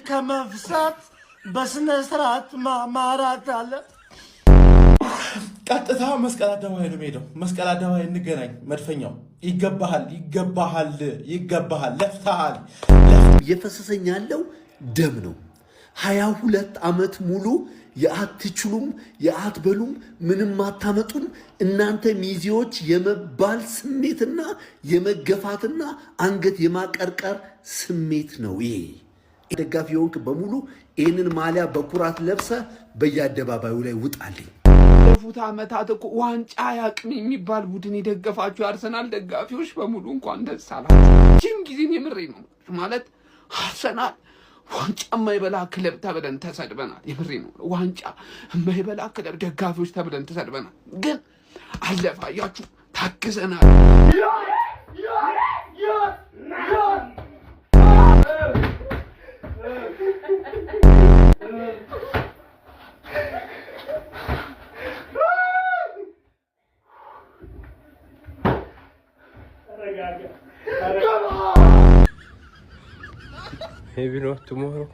ከመፍሳት በስነ ስርዓት ማራት አለ። ቀጥታ መስቀል አደባባይ ነው የምሄደው። መስቀል አደባባይ እንገናኝ። መድፈኛው ይገባሃል፣ ይገባሃል፣ ይገባሃል። ለፍተሃል። እየፈሰሰኝ ያለው ደም ነው። 22 ዓመት ሙሉ የአትችሉም፣ የአትበሉም፣ ምንም አታመጡም እናንተ ሚዜዎች የመባል ስሜትና የመገፋትና አንገት የማቀርቀር ስሜት ነው ይሄ። ደጋፊ የሆንክ በሙሉ ይህንን ማሊያ በኩራት ለብሰህ በየአደባባዩ ላይ ውጣልኝ። ባለፉት ዓመታት እኮ ዋንጫ አያውቅም የሚባል ቡድን የደገፋችሁ የአርሰናል ደጋፊዎች በሙሉ እንኳን ደስ አላችሁ። ጂም ጊዜም የምሬ ነው፣ ማለት አርሰናል ዋንጫ የማይበላ ክለብ ተብለን ተሰድበናል። የምሬ ነው። ዋንጫ የማይበላ ክለብ ደጋፊዎች ተብለን ተሰድበናል። ግን አለፈ። አያችሁ፣ ታግዘናል። Maybe not tomorrow.